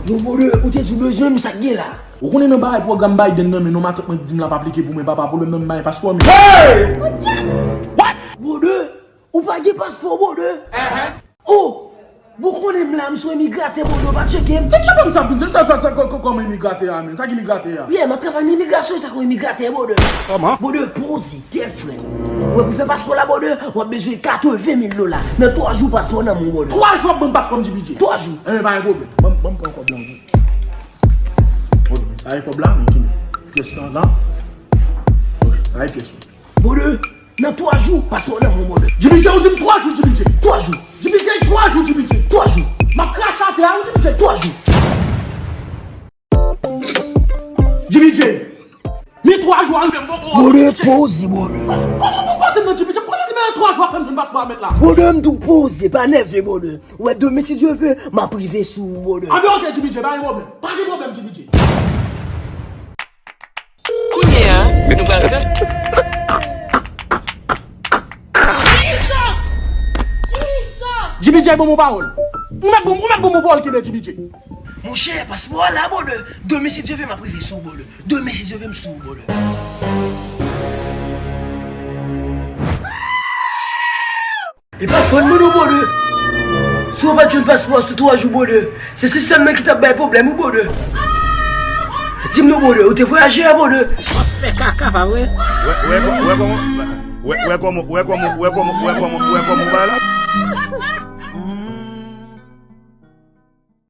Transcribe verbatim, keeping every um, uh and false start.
Bon, brother, ou te di w bezwen m, sa k gen la? Ou konnen nan bagay pwogram Biden nan, men non matant mwen di m l ap aplike pou mwen, papa, pwoblèm nan m pa gen paspò, men. Brother, ou pa gen paspò, brother? Oh! Bon, konnen m la, m sou imigratè, brother, ou pa tcheke m? Ki tcheke m sa vin, sa, sa, sa, kò-, kò-, kòman imigratè a, men? Sa ki imigratè a? Yeah, m ap travay nan imigrasyon, sa kon imigratè, brother. Kòman? Brother, poze, tèl frè. Ou wè pou fè paspò la, brother, w ap bezwen katreven mil dola. Nan twa jou, paspò nan men w, brother. Twa jou w ap ban m paspò m, G B J? Twa jou. Enben, pa gen pwoblèm. Ban m, ban m pran kòb la, wi. Ok, pa gen kòb la, men ki pyès lan la? Ok, pa gen pyès lan. Brother, nan twa jou, paspò nan men w, brother. G B J, ou di m twa jou, G B J. Twa jou. G B J, twa jou, G B J. Twa jou. M ap krache atè a, wi, G B J. Twa jou. G B J. Men twa jou a rive, m poko wè. Brother, poze, brother. Kòman pou poze m nan, G B J? M konnen di men twa jou a fè m jwenn paspò a, mèt la. Brother, m di w poze, pa nève, brother. Ou wè, demen, si Dye vle, m ap rive sou ou, brother. Anben, ok, G B J, pa gen pwoblèm. Pa gen pwoblèm, G B J. Kounye a, nou pral fè. G B J, ban m yon pawòl. Ou mèt ban m, ou mèt ban m yon pawòl kenbe, G B J. Monchè, paspò a la, brother. Demen, si Dye vle, m ap rive sou ou, brother. Demen, si Dye vle, m sou ou, brother. E pa fò n, non, brother. Si w pa t jwenn paspò a sou twa jou, brother, se sistèm nan ki t ap bay pwoblèm, wi, brother. Di m non, brother, ou te vwayaje a, brother? W ap fè kaka, pa vre? Wè, wè, wè kòman, wè, wè kòman, wè kòman, wè kòman, wè kòman, wè kòman w pa la?